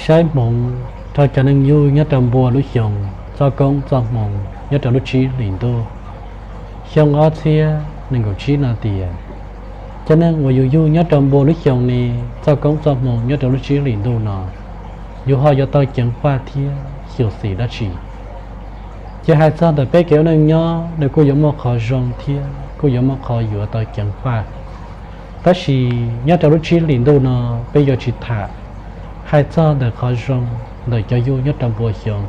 Saib hmoov rau cov neeg yug nyob rau npua lub xyoo txoj koob txoj hmoov nyob rau lub tsib hlis ntuj xyoo ob txhiab nees nkaum tsib no tias, cov neeg uas yus yug nyob rau npua lub xyoo ne, txoj koob txoj hmoov nyob rau lub tsib hlis ntuj no, yus ho yuav tau ceev faj thiab xyuam xim dab tsi? Ces hais txog ntawm peb kev ua neej nyob, nws kuj yuav muaj qhov zoo thiab kuj yuav muaj qhov yuav tau ceev faj. Tab sis nyob rau lub tsib hlis ntuj no, peb yuav tsis tham hais txog ntawm qhov zoo ntawm cov yug nyob rau npua xyoo,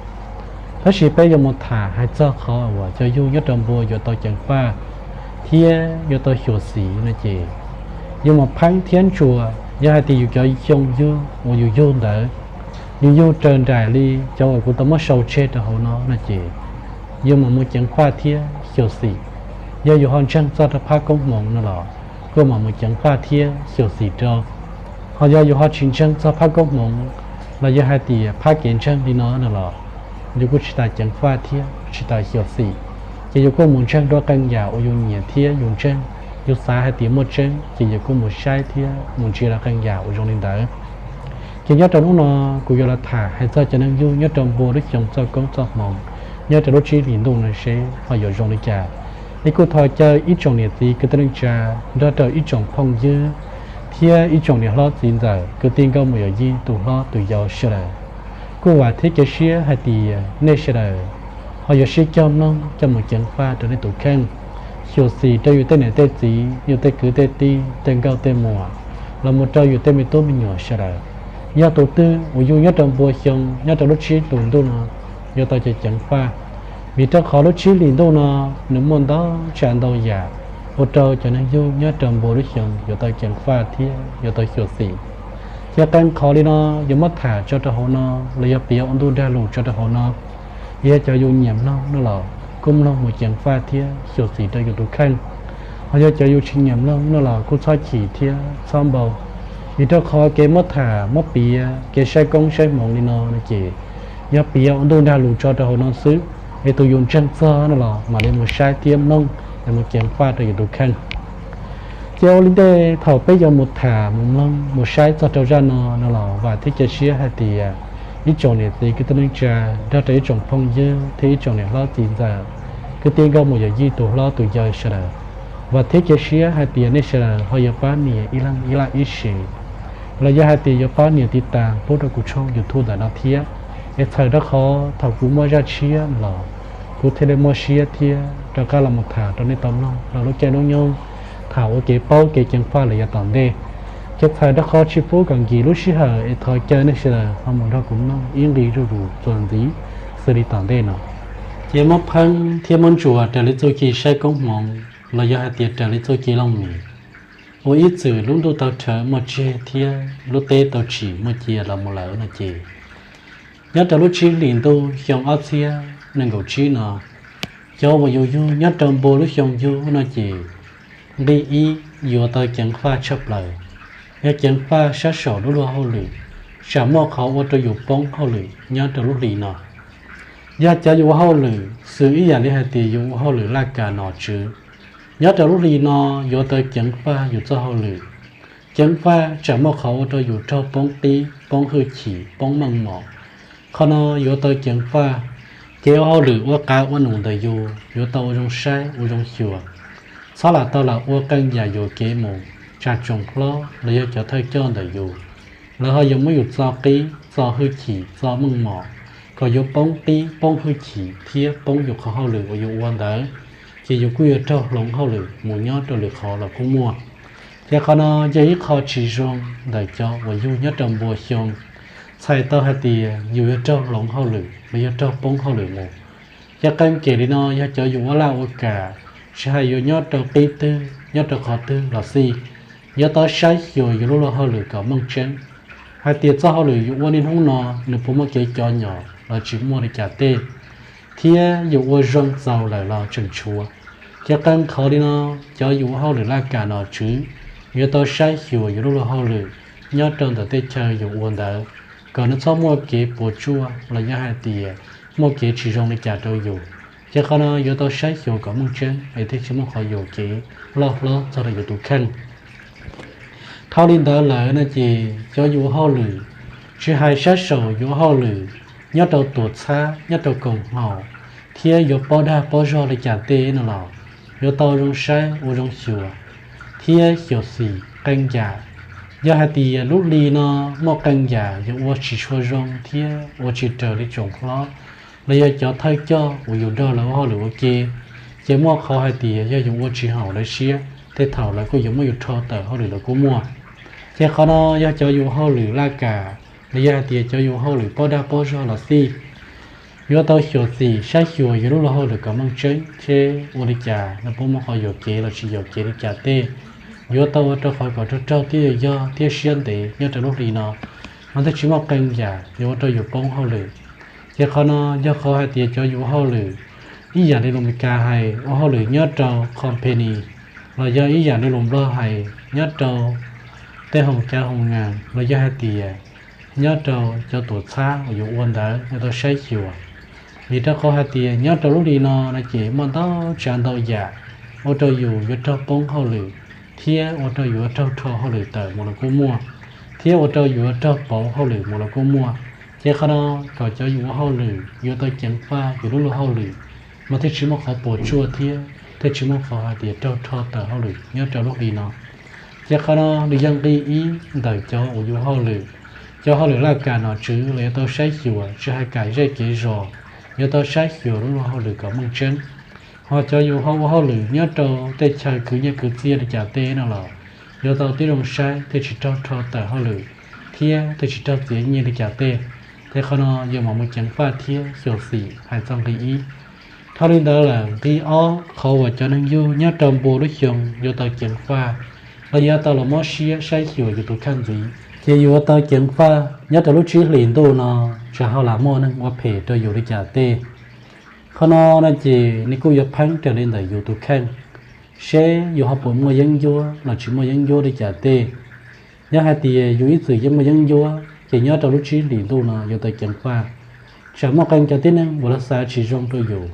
tab sis peb yuav mus tham hais txog qhov uas cov yug nyob rau npua yuav tau ceev faj thiab yuav tau xyuam xim no ces, yus mus pheeb thiab ntsuas, yog hais tias yus cov xyoo yug uas yus yug ntawd, yus yug raws nraim li cov uas kuv tau muab sau tseg rau hauv no no ces, yus mam mus ceev faj thiab xyuam xim. Yog yus ho ntseeg txog rau phab koob hmoov no los, kuj mam mus ceev faj thiab xyuam xim rau. Ho yog yus ho tsis ntseeg txog phab koob hmoov, los yog hais tias phab kev ntseeg li no no los, yus kuj tsis tas ceev faj thiab tsis tas xyuam xim. Ces yus kuj mus ntseeg dua qee yam uas yus nyiam thiab yus ntseeg, yus xav hais tias muaj tseeb, ces yus kuj mus saib thiab mus ntsia dua qee yam uas zoo li ntawd. Ces nyob rau hnub no, kuv yuav los tham hais txog cov neeg yug nyob rau npua lub xyoo txoj koob txoj hmoov nyob rau lub tsib hlis ntuj no seb ho yuav zoo li cas. Es kuj thov caw ib tsoom niam txiv kwv tij neej tsa nrog rau ib tsoom phooj ywg thiab ib tsoom niam hlob txiv ntxawm kwv tij nkauj muam yawm yij tus hlob tus yau sawv daws, kuj vam thiab cia siab hais tias nej sawv daws ho yuav sib cog mloog coj mus ceev faj rau nej tus kheej, xyuam xim rau yus tej niam tej txiv, yus tej kwv tej tij, tej nkauj tej muam, los mus rau yus tej me tub me nyuam sawv daws. Yog tus twg uas yug nyob rau npua xyoo nyob rau lub tsib hlis ntuj no, yuav tau ceev faj, vim rau qhov lub tsib hlis ntuj no nws muaj ntau tsav ntau yam ua rau cov neeg yug nyob rau npua lub xyoo yuav tau ceev faj thiab yuav tau xyuam xim. Ces qee qhov li no yuav muab tham tso rau hauv no, los yog piav ua ntu dag lus tso rau hauv no. Yog cov yus nyiam mloog no los kuj mloog mus ceev faj thiab xyuam xim rau yus tus kheej. Ho yog cov yus tsis nyiam mloog no los kuj txhob chim thiab txhob npau, vim rau qhov kev muab tham muab piav, kev saib koob saib hmoov li no no ces, yog piav ua ntu dag lus tso rau hauv no xwb, es tus yus ntseeg txog no los mam li mus saib thiab mloog es mus ceev faj rau yus tus kheej. Ces ua li ntej thaum peb yuav mus tham mus mloog mus saib txog rau zaj no no los vam thiab cia siab hais tias ib tsoom niam txiv kwv tij neej tsa nrog rau ib tsoom phooj ywg thiab ib tsoom niam hlob txiv ntxawm kwv tij nkauj muam yawm yij tus hlob tus yau sawv daws, vam thiab cia siab hais tias nej sawv daws ho yuav pab nias ib leeg ib laj ib sim, los yog hais tias yuav pab nias tiv tas pub rau kuv tshooj YouTube ntawm no thiab. Es txhawm rau qhov thaum kuv muaj zaj tshiab los kuv thiaj li muaj siab thiab rov qab los mus tham rau nej tau mloog rau lub caij lub nyoog, tham ua kev paub kev ceev faj lawm yav tom ntej. Ces txhawm rau qhov tsis pub kom nkim lub sij hawm es thov caw nej sawv daws ho mus nrog kuv mloog ib nqi zuj zus txuas ntxiv xws li tom ntej no. Ces muab pheeb thiab muab ntsuas raws li txuj ci saib koob hmoov los yog hais tias raws li txuj ci looj mem, ua ib txwm lub ntuj tau rhawv muaj tseg thiab lub teb tau tsim muaj cia los mus lawm no ces, nyob rau lub tsib hlis ntuj xyoo ob txhiab nees nkaum tsib no, cov uas yus yug nyob rau npua lub xyoo yug no ces, nqi ib yuav tau ceev faj tshaj plaws, yog ceev faj sab saum lub luag hauj lwm, tsam muaj qhov ua rau yus poob hauj lwm nyob rau lub hli no. Yog cov yus ua hauj lwm xws ib yam li hais tias yus ua hauj lwm laj kam nom tswv, nyob rau lub hli no yuav tau ceev faj yus txoj hauj lwm, ceev faj tsam muaj qhov ua rau yus raug poob qib poob hwj chim poob meej mom. Qhov no yuav tau ceev faj, kev ua hauj lwm ua qav ua num ntawm yus yuav tau ua zoo saib ua zoo xyuas, txhob lam tau lam ua qee yam yuam kev mus, tsam tsoom hlob los yog cov thawj coj ntawm yus, lawv ho yuav muab yus txo qib txo hwj chim txo meej mom, kom yuav poob qib poob hwj chim thiab poob yus qhov hauj lwm uas yus ua ntawd, ces yus kuj yuav raug hloov hauj lwm mus nyob rau lwm qhov los kuj muaj. Ces qhov no yog ib qho tsis zoo ntawm cov uas yug nyob rau npua xyoo, txhais tau hais tias yus yuav raug hloov hauj lwm los yog raug poob hauj lwm mus. Ces qee kem li no yog cov yus ua laj ua kam, tsis hais yuav nyob rau qib twg nyob rau qhov twg los xij, yuav tau saib xyuas yus lub luag hauj lwm kom meej tseeb, hais tias txoj hauj lwm yus ua niaj hnub no nws puas muaj kev cov nyom los tsis muaj li cas tej, thiab yus ua zoo txaus lawm los tseem tshuav. Ces qee qhov li no, cov yus ua hauj lwm laj kam nom tswv yuav tau saib xyuas yus lub luag hauj lwm nyob rau ntawm tej chaw yus ua ntawd, kom nws txhob muaj kev puas tsuaj los yog hais tias muaj kev tsis zoo li cas rau yus. Ces qhov no yuav tau saib xyuas kom meej tseeb es thiaj tsis muaj qhov yuam kev loj hlob txog rau yus tus kheej. Dhau li ntawd lawm no ces cov yus ua hauj lwm Tsis hais sab saum yuav hauj lwm nyob rau tuam txhab, nyob rau koom haum, thiab yuav pob dag pob zog li cas tej no los yuav tau zoo saib ua zoo xyuas thiab xyuam xim qee yam. Yog hais tias lub hli no muaj qee yam yus ua tsis tshua zoo thiab ua tsis raws li tsoom hlob los yog cov thawj coj uas yus nrog lawv ua hauj lwm ua ke, ces muaj qhov hais tias yog yus ua tsis haum lawv siab, tej thaum lawv kuj yuav muab yus rho tawm hauj lwm los kuj muaj. Ces qhov no yog cov yus hauj lwm laj kam los yog hais tias cov yus hauj lwm pob dag pob zog los xij. Yuav tau xyuam xim saib xyuas yus lub luag hauj lwm kom meej tseeb seb ua li cas nws puas muaj qhov yuam kev los tsis yuam kev li cas tej. Yuav tau ua rau qhov kom raug raug thiab yog yog thiab siab ntev nyob rau lub hli no, mas thiaj tsis muaj qee yam yuav ua rau yus poob hauj lwm. Ces qhov no yog qhov hais tias cov yus ua hauj lwm, ib yam li lus Meskas hais ua hauj lwm nyob rau company, los yog ib yam li lus Nplog hais nyob rau tej hoos cav hoos nas los yog hais tias nyob rau cov tuam txhab uas yus ua ntawd yuav tau saib xyuas. Vim rau qhov hais tias nyob rau lub hli no no ces muaj ntau tsav ntau yam ua rau yus yuav raug poob hauj lwm, thiab ua rau yus yuav raug rho hauj lwm tawm mus los kuj muaj, thiab ua rau yus yuav raug pauv hauj lwm mus los kuj muaj. Ces qhov no kom cov yus ua hauj lwm yuav tau ceev faj yus lub luag hauj lwm, mas thiaj tsis muaj qhov puas tsuaj thiab thiaj tsis muaj qhov hais tias raug rho tawm hauj lwm nyob rau lub hli no. Ces qhov no nws yog nqi ib ntawm cov uas yus hauj lwm, cov hauj lwm laj kam nom tswv los yuav tau saib xyuas tsis hais kam zej kev zos, yuav tau saib xyuas lub luag hauj lwm kom meej tseeb. Ho cov yus ho ua hauj lwm nyob rau tej chaw khwv nyiaj khwv txiaj li cas tej no los yuav tau tib zoo saib thiaj tsis raug rho tawm hauj lwm thiab thiaj tsis raug txiav nyiaj li cas tej. Ces qhov no yus mam mus ceev faj thiab xyuam xim hais txog nqi ib. Dhau li ntawd lawm nqi ob, qhov uas cov neeg yug nyob rau npua lub xyoo yuav tau ceev faj los yuav tau los mob siab saib xyuas yus tus kheej ntxiv, ces yuav tau ceev faj nyob rau lub tsib hlis ntuj no, tsam ho lam muaj neeg ua phem rau yus li cas tej. Qhov no no ces nws kuj yuav pheeb raws li ntawm yus tus kheej, seb yus ho puas muaj yeeb ncuab los tsis muaj yeeb ncuab li cas tej. Yog hais tias yus ib txwm yeej muaj yeeb ncuab ces nyob rau lub tsib hlis ntuj no yuav tau ceev faj. Tsam muaj qee cov tib neeg uas lawv xav tsis zoo rau yus,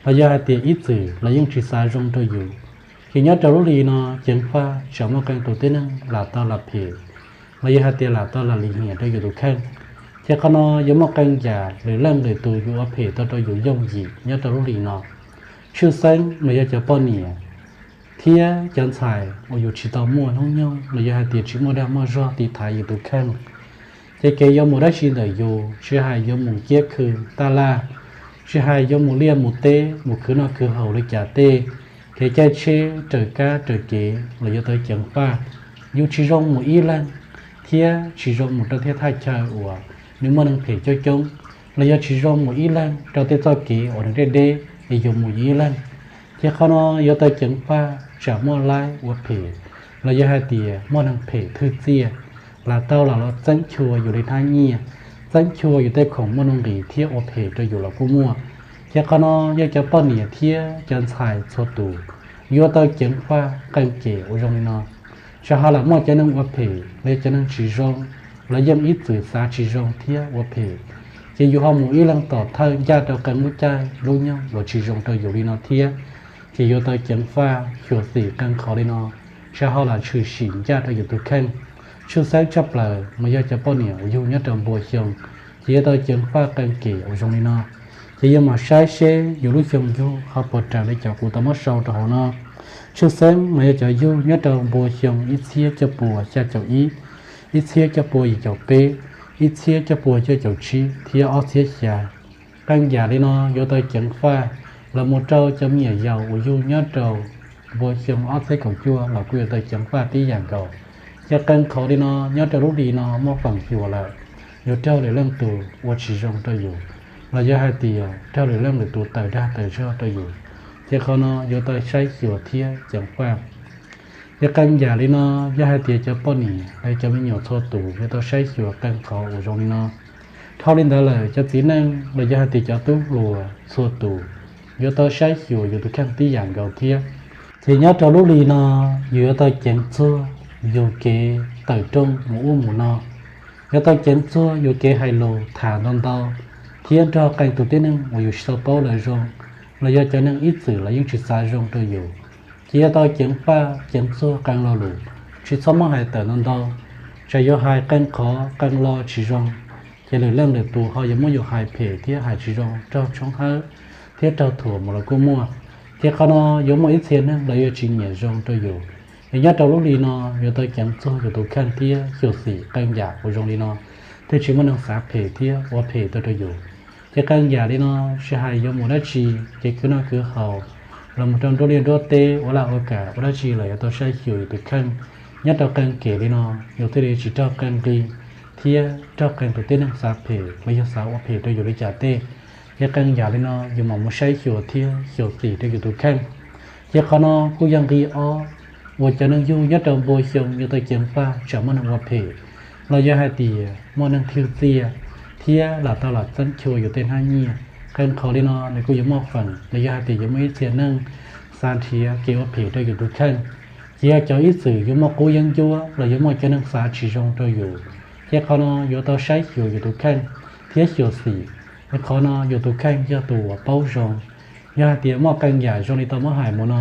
los yog hais tias ib txwm lawv yeej tsis xav zoo rau yus, ces nyob rau lub hli no ceev faj tsam muaj qee tus tib neeg lam tau lam phem, los yog hais tias lam tau lam lim hiam rau yus tus kheej. Ces qhov no yuav muaj qee yam lwm leej lwm tus yuav ua phem tau rau yus yooj yim nyob rau lub hli no. Tshwj xeeb los yog cov poj niam thiab cov ntxhais uas yus tsis tau muaj hnub nyoog los yog hais tias tsis muaj dag muaj zog tiv thaiv yus tus kheej, ces kev yuav mus dab tsi ntawm yus, tsis hais yuav mus ciab khw taj laj, tsis hais yuav mus liaj mus teb mus khwv noj khwv haus li cas tej, kev caij tsheb raws kab raws kev los yuav tau ceev faj. Yus tsis zoo mus ib leeg thiab tsis zoo mus rau tej thaj chaw uas nws muaj neeg phem coob coob, los yog tsis zoo mus ib leeg rau tej txoj kev uas nws deb deb es yus mus yus ib leeg. Ces qhov no yuav tau ceev faj tsam muaj laib ua phem, los yog hais tias muaj neeg phem thwj txiaj lam tau lam los txeeb chua yus li hnab nyiaj, txeeb chua yus tej khoom muaj nuj nqis thiab ua phem rau yus los kuj muaj. Ces qhov no yog cov poj niam thiab cov ntxhais txhua tus yuav tau ceev faj qee kem ua zoo li no. Tsam ho lam muaj cov neeg ua phem los yog cov neeg tsis zoo, lawv yeej ib txwm xav tsis zoo thiab ua phem, ces yus ho mus ib leeg tom thawj ncaj rau qee lub caij lub nyoog uas tsis zoo rau yus li no thiab. Ces yuav tau ceev faj xyuam xim qee qhov li no, tsam ho lam tshwm sim ncaj rau yus tus kheej. Tshwj xeeb tshaj plaws mas yog cov poj niam uas yug nyob rau npua xyoo, ces yuav tau ceev faj qee kem uas zoo li no. Ces yuav mam saib seb yus lub xyoo yug ho puas raws li cov kuv tau muab sau rau hauv no. Tshwj xeeb mas yog cov yug nyob rau npua xyoo ib txhiab cuaj pua xya caum ib, ib txhiab cuaj pua yim caum peb, ib txhiab cuaj pua cuaj caum tsib thiab ob txhiab xya. Qee yam li no yuav tau ceev faj los mus rau cov me nyuam yaus uas yug nyob rau npua xyoo ob txhiab kaum cuaj los kuj yuav tau ceev faj tib yam nkaus. Ces qee qhov li no nyob rau lub hli no muaj feem xyuam lawm, yuav raug lwm leej tus ua tsis zoo rau yus, los yog hais tias raug lwm leej lwm tus tawm dag tawm zog rau yus. Ces qhov no yuav tau saib xyuas thiab ceev faj. Ces qee yam li no, yog hais tias cov poj niam los cov me nyuam txhua tus yuav tau saib xyuas qee qhov uas zoo li no. Dhau li ntawd lawm cov txiv neej los yog hais tias cov tub hluas txhua tus yuav tau saib xyuas yus tus kheej tib yam nkaus thiab. Ces nyob rau lub hli no, yus yuav tau ceev txuag yus kev tawm rooj mus ub mus no, yuav tau ceev txuag yus kev hais lus tham ntau ntau, thiab nrog qee tus tib neeg uas yus tsis tau paub lawv zoo, los yog cov neeg ib txwm los yeej tsis xav zoo rau yus. Ces yuav tau ceev faj ceev txuag qee lo lus, tsis txhob muab hais tawm ntau ntau, tsam yuav hais qee qhov qee lo tsis zoo, Ces lwm leej lwm tus ho yuav muab yus hais phem thiab hais tsis zoo, raug tshoob hawb thiab raug thuam mus los kuj muaj. Ces qhov no yuav muaj ib txhia neeg lawv yuav tsis nyiam zoo rau yus. Es nyob rau lub hli no yuav tau ceev txog yus tus kheej thiab xyuam xim qee yam uas zoo li no, thiaj tsis muaj neeg xav phem thiab ua phem tau rau yus. Ces qee yam li no, tsis hais yuav mus dab tsi, kev khwv noj khwv haus, los mus rau nruab liaj nruab teb, ua laj ua kam ua dab tsi los yuav tau saib xyuas yus tus kheej. Nyob rau qee kem li no, yus thiaj li tsis raug qee nqi thiab raug qee tus tib neeg xav phem los yog xav ua phem rau yus li cas tej. Ces qee yam li no yus mam mus saib xyuas thiab xyuam xim rau yus tus kheej. Ces qhov no kuj yog nqi ob uas cov neeg yug nyob rau npua xyoo yuav tau ceev faj tsam muaj neeg ua phem, los yog hais tias muaj neeg thwj txiaj thiab lam tau lam txeeb chua yus tej hnab nyiaj. Qee qhov li no nws kuj yuav muaj feem los yog hais tias yuav muaj ib txhia neeg xav nrhiav kev ua phem rau yus tus kheej. Ces yog cov ib txwm yuav muaj qub yeeb ncuab los yuav muaj cov neeg xav tsis zoo rau yus. Ces qhov no yuav tau saib xyuas yus tus kheej thiab xyuam xim. Qhov no yus tus kheej yog tus uas paub zoo. Yog hais tias muaj qee yam zoo li tau muab hais mus no,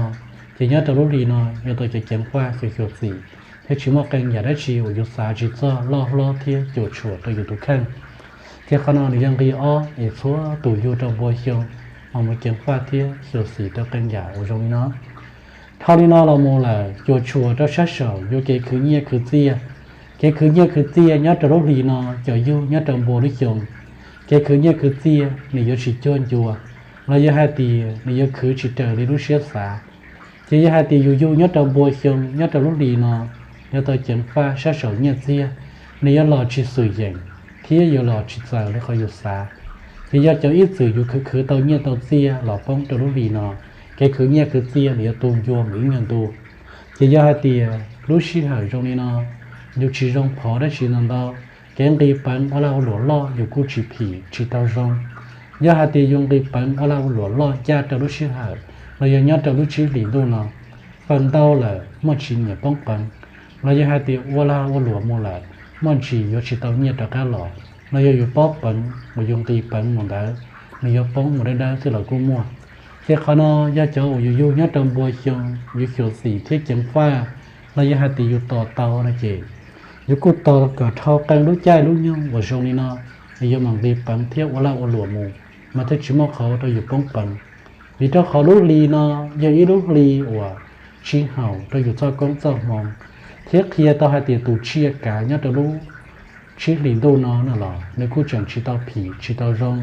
ces nyob rau lub hli no yuav tau ceev faj xyuam xyuam xim, thiab tsis muaj qee yam dab tsi uas yus xav tsis txog loj hlob thiab cuam tshuam rau yus tus kheej. Ces qhov no nws yog nqi ob es txhua tus yug rau npua xyoo mam mus ceev faj thiab xyuam xim rau qee yam uas zoo li no. Dhau li no los mus lawm, cuam tshuam rau sab saum yuav kev khwv nyiaj khwv txiaj. Kev khwv nyiaj khwv txiaj nyob rau lub hli no, cov yug nyob rau npua lub xyoo, kev khwv nyiaj khwv txiaj nws yuav tsis cuag ncua, los yog hais tias nws yuav khwv tsis raws li lub siab xav. Ces yog hais tias yus yug nyob rau npua xyoo nyob rau lub hli no, yuav tau ceev faj sab saum nyiaj txiag, nws yuav los tsis xwm yeem thiab yuav los tsis txaws li qhov yus xav. Ces yog cov ib txwm yus khwv khwv tau nyiaj tau txiaj los poob rau lub hli no, kev khwv nyiaj khwv txiaj nws yuav tu ncua mus ib nyuag ntu. Ces yog hais tias lub sij hawm zoo li no, yus tsis zoo phov dab tsi ntau ntau, kev nqis peev ua lag ua luam loj yus kuj tsis phim tsis tau zoo. Yog hais tias yus nqis peev ua lag ua luam loj ncaj rau lub sij hawm los yog nyob rau lub tsib hlis ntuj no, feem ntau lawm muaj tsis nyiam poob peev, los yog hais tias ua lag ua luam mus lawm muaj ntsis yuav tsis tau nyiaj rov qab los, los yog yus pob peev uas yus nqis peev mus ntawd nws yuav poob mus dawb dawb xwb los kuj muaj. Ces qhov no yog cov uas yus yug nyob rau npua xyoo yus xyuam xim thiab ceev faj, los yog hais tias yus tos tau no ces yus kuj tos kom dhau qee lub caij lub nyoog uas zoo li no, es yuav mam nqis peev thiab ua lag ua luam mus, mas thiaj tsis muaj qhov rau yus poob peev. Vim rau qhov lub hli no yog ib lub hli uas tsis haum rau yus txoj koob txoj hmoov, thiab qhia tau hais tias tus tsiaj kav nyob rau lub tsib hlis ntuj no no los nws kuj tseem tsis tau phim tsis tau zoo,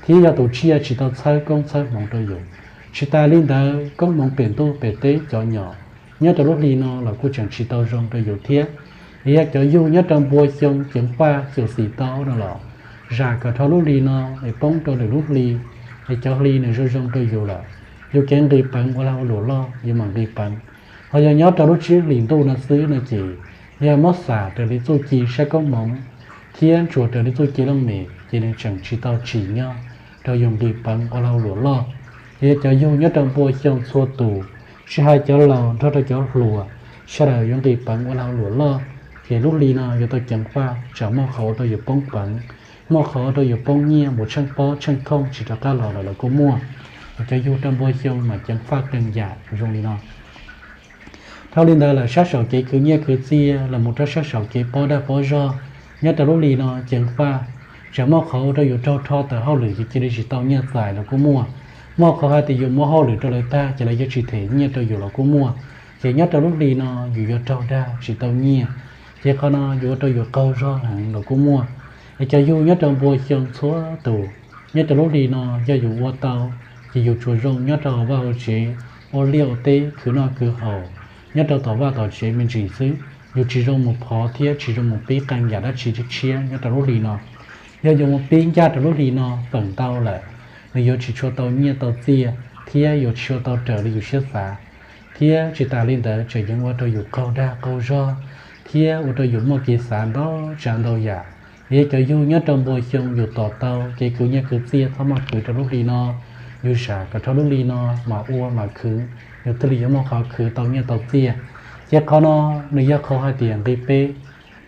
thiab yog tus tsiaj tsis tau txhawb koob txhawb hmoov rau yus. Tsis tas li ntawd, koob hmoov pem ntuj pem teb cov nyom nyob rau lub hli no los kuj tseem tsis tau zoo rau yus thiab. Es yog cov yug nyob rau npua xyoo ceev faj xyuam xim tau no los, zam kom dhau lub hli no es poob rau lwm lub hli, es cov hli nws zoo zoo rau yus lawm, yus kev nqis peev ua lag ua luam loj yus mam nqis peev. Ho yog nyob rau lub tsib hlis ntuj no xwb no ces, yog muab xam raws li txuj ci saib koob hmoov thiab ntsuas raws li txuj ci looj mem ces nws tseem tsis tau tsim nyog rau yus nqis peev ua lag ua luam loj. Es yog cov yug nyob rau npua xyoo txhua tus, tsis hais cov laus nrog rau cov hluas, sawv daws yuav nqis peev ua lag ua luam loj, ces lub hli no yuav tau ceev faj tsam muaj qhov ua rau yus poob peev, muaj qhov ua rau yus poob nyiaj mus tsheej pob tsheej thooj tsis rov qab los lawm los kuj muaj. Cov yug rau npua xyoo mas ceev faj qee yam zoo li no. Dhau li ntawd lawm, sab saum kev khwv nyiaj khwv txiaj los mus rau sab saum kev pob dag pob zog, nyob rau lub hli no ceev faj, tsam muaj qhov ua rau yus raug rho tawm hauj lwm ces cia li tsis tau nyiaj txais los kuj muaj. Muaj qhov hais tias yus muab hauj lwm rau lawv tag ces lawv yuav tsis them nyiaj rau yus los kuj muaj. Ces nyob rau lub hli no yus yuav raug dag tsis tau nyiaj, ces qhov no yuav ua rau yus qaug zog heev los kuj muaj. Es cov yug nyob rau npua xyoo txhua tus, nyob rau lub hli no yog yus ua tau, ces yus tsuas zoo nyob rau hauv vaj hauv tsev, ua liaj ua teb khwv noj khwv haus nyob rau tom vaj tom tsev me ntsis xwb. Yus tsis zoo mus phov thiab tsis zoo mus pib qee yam dab tsi tshiab nyob rau lub hli no. Yog yus mus pib ncaj rau lub hli no feem ntau lawm, nws yuav tsis tshua tau nyiaj tau txiaj thiab yuav tsis tshua tau raws li yus siab xav. Thiab tsis tas li ntawd tseem yuav ua rau yus qaug dag qaug zog thiab ua rau yus muaj kev xav ntau tsav ntau yam. Yog cov yug nyob rau npua xyoo yus tos tau kev khwv nyiaj khwv txiaj txhob muaj khwv rau lub hli no, yus zam kom rau lub hli no mas ua mas khwv, yus thiaj li yuav muaj qhov khwv tau nyiaj tau txiaj. Ces qhov no nws yog qhov hais tias nqi peb,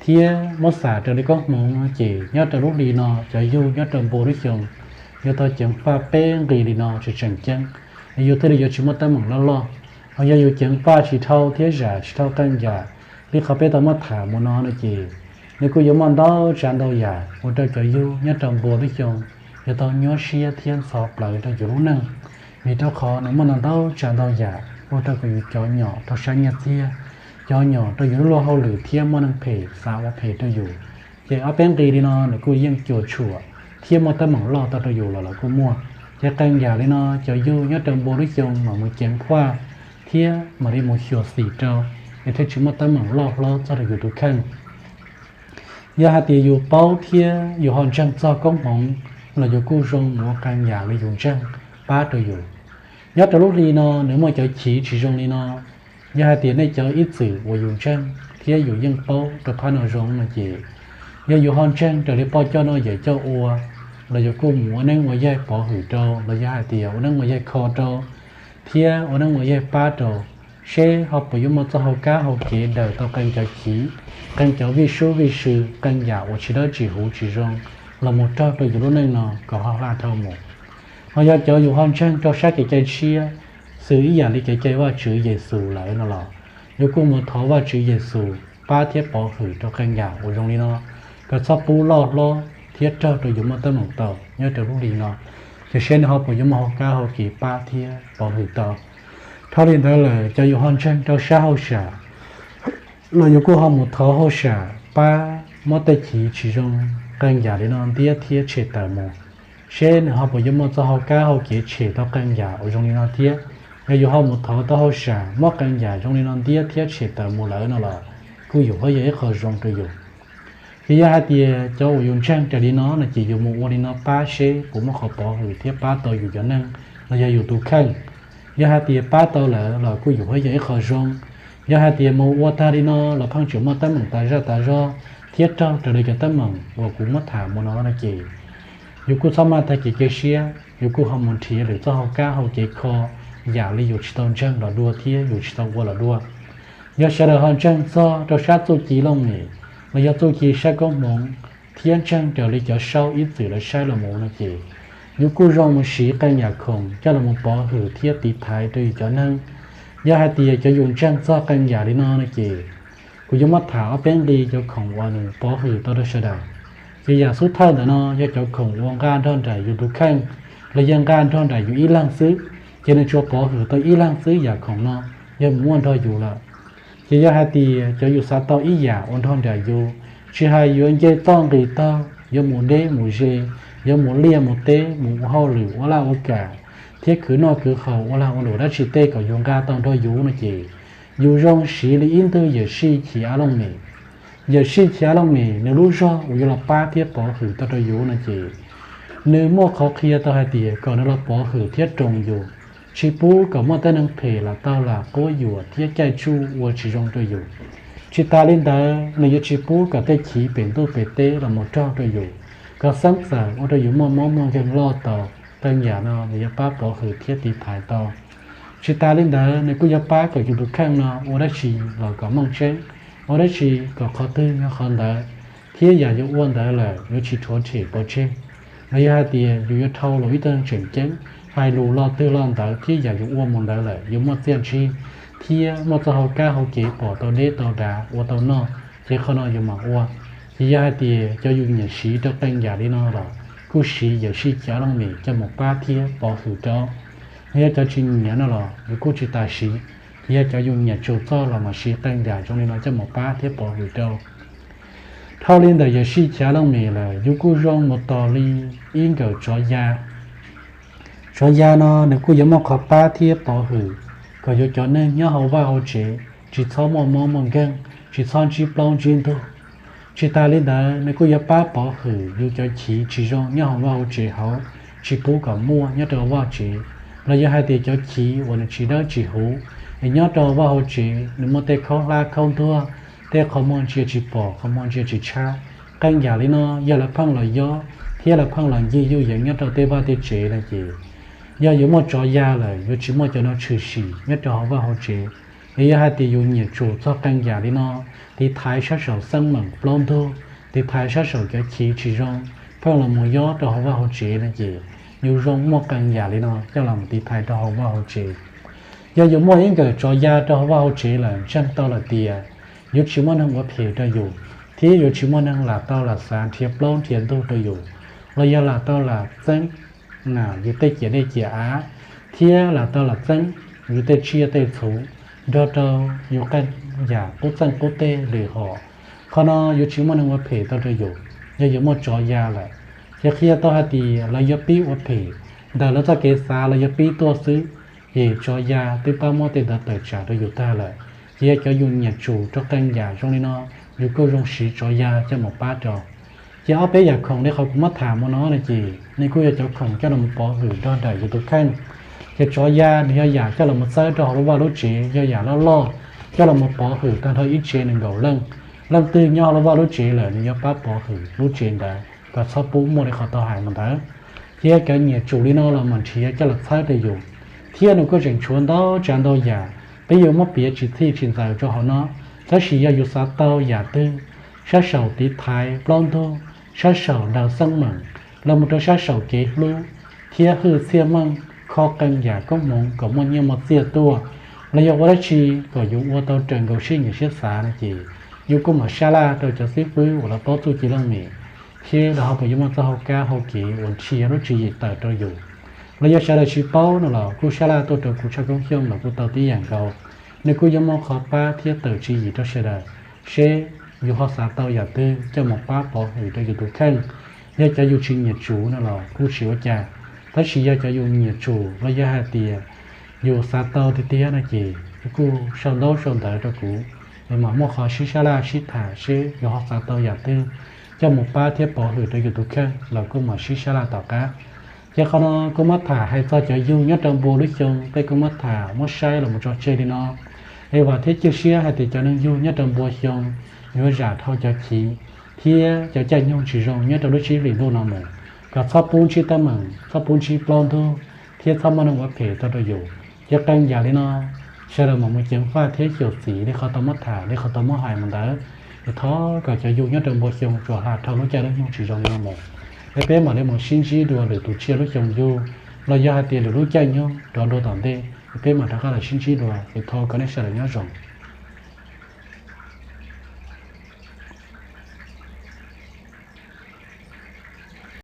thiab muab xam raws li koob hmoov no ces nyob rau lub hli no cov yug nyob rau npua lub xyoo yuav tau ceev faj peb nqi li no tseem tseem ceeb, yus thiaj li yuav tsis muaj teeb meem loj loj. Ho yog yus ceev faj tsis dhau thiab zam tsis dhau qee yam li qhov peb tau muab tham mus no no ces Nws kuj yuav muaj ntau tsav ntau yam ua rau cov yug nyob rau npua lub xyoo yuav tau nyuaj siab thiab ntxhov plawv rau yus lub neej, vim rau qhov nws muaj ntau ntau tsav ntau yam ua rau kom yus cov nyom rau sab nyiaj txiag, cov nyom rau yus lub luag hauj lwm thiab muaj neeg phem xav ua phem rau yus. Ces ob peb nqi li no nws kuj yeej cuam tshuam thiab muaj teeb meem loj tau rau yus los lawm kuj muaj. Ces qee yam li no cov yug nyob rau npua lub xyoo mam mus ceev faj thiab mam li mus xyuam xim rau, es thiaj tsis muaj teeb meem loj hlob txog rau yus tus kheej. Yog hais tias yus paub thiab yus ho ntseeg txog koob hmoov los yus kuj zoo mus ua qee yam li yus ntseeg pab rau yus. Nyob rau lub hli no nws muaj cov chiv tsis zoo li no. Yog hais tias nej cov ib txwm uas yus ntseeg thiab yus yeej paub rau phab no zoo no ces, yog yus ho ntseeg raws li poj coj noj yawm coj ua los yus kuj mus ua neeb ua yaig pov hwm rau los yog hais tias ua neeb ua yaig kho rau thiab ua neeb ua yaig pab rau, seb ho puas yuav muaj txoj hau kab hau kev daws tau qee cov chiv, qee cov vij sub vij sw, qee yam uas tsis dawb tsis huv tsis zoo los mus raug rau yus lub neej no kom ho hla dhau mus. Ho yog cov yus ho ntseeg rau sab kev cai tshiab, xws ib yam li kev cai Vajtswv Yexus lawm no los, yus kuj mus thov Vajtswv Yexus pab thiab pov hwm rau qee yam uas zoo li no, kom txhob pub loj hlob thiab raug rau yus muaj teeb meem tau nyob rau lub hli no, ces seb nws ho puas yuav muaj hau kab hau kev pab thiab pov hwm tau. Dhau li ntawd lawm cov yus ho ntseeg rau sab hauj sam los yus kuj ho mus thov hauj sam pab muab tej chiv tsis zoo qee yam li no ntiab thiab tshem tawm mus, seb nws ho puas yuav muaj txoj hau kab hau kev tshem tau qee yam uas zoo li no thiab. Yog yus ho mus thov tau hauj sam muab qee yam zoo li no ntiab thiab tshem tawm mus lawm no los, kuj yuav yog ib qho zoo rau yus. Ces yog hais tias cov uas yus ntseeg raws li no no ces yus mus ua li no pab seb puas muaj qhov pov hwm thiab pab tau yus cov neeg los yog yus tus kheej. Yog hais tias pab tau lawm los kuj yuav yog ib qho zoo. Yog hais tias mus ua tag li no los pheej tseem muaj teeb meem tas zaj tas zog thiab raug raws li cov teeb meem uas kuv muab tham mus no no ces, yus kuj txhob maj tag kev cia siab, yus kuj ho mus nrhiav lwm txoj hau kab hau kev kho yam li yus tsis tau ntseeg los dua thiab yus tsis tau ua los dua. Yog sawv daws ho ntseeg txog rau sab txuj ci looj mem los yog txuj ci sab koob hmoov thiab ntseeg raws li cov saub ib txwm lawv saib los mus no ces, yus kuj zoo mus siv qee yam khoom coj los mus pov hwm thiab tiv thaiv rau yus cov neeg. Yog hais tias cov yus ntseeg txog qee yam li no no ces, kuv yuav muab tham ob peb nqi cov khoom uas nws pov hwm tau rau sawv daws. Ces yam xub thawj ntawm no yog cov khoom uas nqa nrog nraim yus tus kheej los yog nqa nrog nraim yus ib leeg xwb, ces nws tsuas pov hwm tau ib leeg xwb yam khoom no, yog mus muaj nrog yus lawm. Ces yog hais tias cov yus xav tau ib yam uas nrog nraim yus, tsis hais yuav nce toj nqis taug, yuav mus deb mus ze, yuav mus liaj mus teb, mus ua hauj lwm ua laj ua kam, thiab khwv noj khwv haus ua lag ua luam dab tsi tej kom yus nqa tau nrog yus no ces, yus zoo siv li ib ntwg yawm sij chiv av looj mem. Yawm sij chiv av looj mem nws lub zog uas yuav los pab thiab pov hwm tau rau yus no ces, nws muaj qhov qhia tau hais tias kom nws los pov hwm thiab roos yus, tsis pub kom muaj tej neeg phem lam tau lam quab yuam thiab caij tsuj ua tsis zoo rau yus. Tsis tas li ntawd nws yuav tsis pub kom tej chiv pem ntuj pem teb los mus raug rau yus, kom xeeb txawm ua rau yus muaj mob muaj nkeeg loj tau. Qee yam no nws yuav pab pov hwm thiab tiv thaiv tau. Tsis tas li ntawd nws kuj yuav pab kom yus tus kheej no ua dab tsi los kom meej tseeb, ua dab tsi kom qhov twg yog qhov ntawd, thiab yam yus ua ntawd lawm yuav tsis rhuav tshem pov tseg. Los yog hais tias yus yuav dhau los ib tug neeg tseem ceeb, hais lus lo twg lo ntawd thiab yam yus ua mus ntawd lawm yuav muaj txiaj ntsig, thiab muaj txoj hau kab hau kev pom tau deb tau dav ua tau noj, ces qhov no yus mam ua. Ces yog hais tias cov yus nyiam siv rau qee yam li no los kuj siv yawm sij chiv av looj mem coj mus pab thiab pov hwm rau. Yog cov tsis nyiam no los yus kuj tsis tas siv, ces yog cov yus nyiam tsum txog los mam siv qee yam zoo li no coj mus pab thiab pov hwm rau. Dhau li ntawm yawm sij chiv av looj mem lawm yus kuj zoo mus tos li ib nkawm tsov ya. Tsov ya no nws kuj yuav muaj qhov pab thiab pov hwm kom yus cov neeg nyob hauv vaj hauv tsev tsis txhob muaj mob muaj nkeeg, tsis txhob ntsib plaub ntsib ntug. Tsis tas li ntawd nws kuj yuav pab pov hwm yus cov chiv tsis zoo nyob hauv vaj hauv tsev hauv, tsis pub kom muaj nyob rau vaj tsev, los yog hais tias cov chiv uas nws tsis dawb tsis huv es nyob rau vaj hauv tsev nws muaj tej khaub hlab khaub ntuag, tej qhov muag ntsia tsis pom qhov muag ntsia tsis tshab. Qee yam li no yog lawv pheej los yob thiab lawv pheej los ncig yuj yees nyob rau tej vaj tej tsev no ces, yog yuav muaj tsov ya lawm yuav tsis muaj cov no tshwm sim nyob rau hauv vaj hauv tsev. Es yog hais tias yus nyiam tsum txog qee yam li no, tiv thaiv sab saum xeeb meem plaub ntug, tiv thaiv sab saum cov chiv tsis zoo pheej los mus yob rau hauv vaj hauv tsev no ces, yus zoo muaj qee yam li no coj los mus tiv thaiv rau hauv vaj hauv tsev. Yog yus muaj ib nkawm tsov ya rau hauv vaj hauv tsev lawm ntseeg tau lawm tias yuav tsis muaj neeg ua phem rau yus, thiab yuav tsis muaj neeg lam tau lam xav nrhiav plaub nrhiav ntug rau yus, los yog lam tau lam txeeb yus tej ciam dej ciam av, thiab lam tau lam txeeb yus tej tsiaj tej txhu nrog rau yus qee yam qub txeej qub teg lwm hom. Qhov no yuav tsis muaj neeg ua phem tau rau yus. Yog yuav muaj tsov ya lawm, ces qhia tau hais tias lawv yuav pib ua phem ntawm lawv txoj kev xav, lawv yuav pib tuaj xwb, ces tsov ya twb pab muab tej ntawd tawm tsam rau yus tag lawm. Ces yog cov yus nyiam tsum rau qee yam zoo li no, yus kuj zoo siv tsov ya coj mus pab rau. Ces ob peb yam khoom li qhov kuv muab tham mus no no ces nws kuj yog cov khoom coj los pov hwm nrog nraim yus tus kheej. Ces tsov ya nws yog yam coj los txawb rau hauv lub vaj lub tsev, yog yam loj loj coj los pov hwm tag nrho ib tsev nees nkaum leej. Leej twg nyob hauv lub vaj lub tsev lawm nws yuav pab pov hwm lub tsev ntawd kom txhob pub muaj li qhov tau hais mus ntawd. Ces yog cov nyiam tsum li no los mam nrhiav coj los txhawb rau yus, thiab nws kuj tseem tshuav ntau tsav ntau yam, peb yuav muab piav tsis txhij tsis ntxaws rau hauv no. Tab sis yog yus xav tau yam twg, sab saum tiv thaiv plaub ntug, sab saum daws xeeb meem, los mus rau sab saum kev hlub, thiab hwj txhiaj meej, kho qee yam koob hmoov kom muaj nyiaj muaj txiaj tuaj, los yog ua dab tsi kom yus ua tau raws nkaus siab nyiam siab xav no ces yus kuj mam sab laj rau cov xib fwb uas lawv paub txuj ci looj mem, thiab lawv ho puas yuav muaj txoj hau kab hau kev uas nrhiav lub tswv yim tawm rau yus. Los yog sawv daws tsis paub no los kuj sab laj tuaj rau kuv Tshaj Koob Xyooj los kuj tau tib yam nkaus. Nws kuj yuav muaj qhov pab thiab tawm tswv yim rau sawv daws, seb yus ho xav tau yam twg coj mus pab pov hwm rau yus tus kheej. Yog cov yus tsis nyiam tsum no los kuj tsis ua cas, tab sis yog cov yus nyiam tsum los yog hais tias yus xav tau tiag tiag no ces yus kuj sau ntaub sau ntawv rau kuv, es mam muaj qhov sib sab laj sib tham seb yus ho xav tau yam twg coj mus pab thiab pov hwm rau yus tus kheej los kuj mam sib sab laj tom qab. Ces qhov no kuj muab tham hais txog cov yug nyob rau npua lub xyoo, peb kuj muab tham muab saib los mus tso tseg li no. Es vam thiab cia siab hais tias cov neeg yug nyob rau npua xyoo yuav zam dhau cov chiv thiab cov caij nyoog tsis zoo nyob rau lub tsib hlis ntuj no mus, kom txhob pub ntsib teeb meem, txhob pub ntsib plaub ntug, thiab txhob muaj neeg ua phem tau rau yus. Ces qee yam li no, sawv daws mam mus ceev faj thiab xyuam xim li qhov tau muab tham li qhov tau muab hais mus ntawd. Es thov kom cov yug nyob rau npua xyoo tsuas hla dhau lub caij lub nyoog tsis zoo li no mus, es peb mam li mus sib ntsib dua lwm tus tsiaj lub xyoo yug, los yog hais tias lwm lub caij nyoog rov dua tom ntej es peb mam rov qab los sib ntsib dua. Es thov kom nej sawv daws nyob zoo.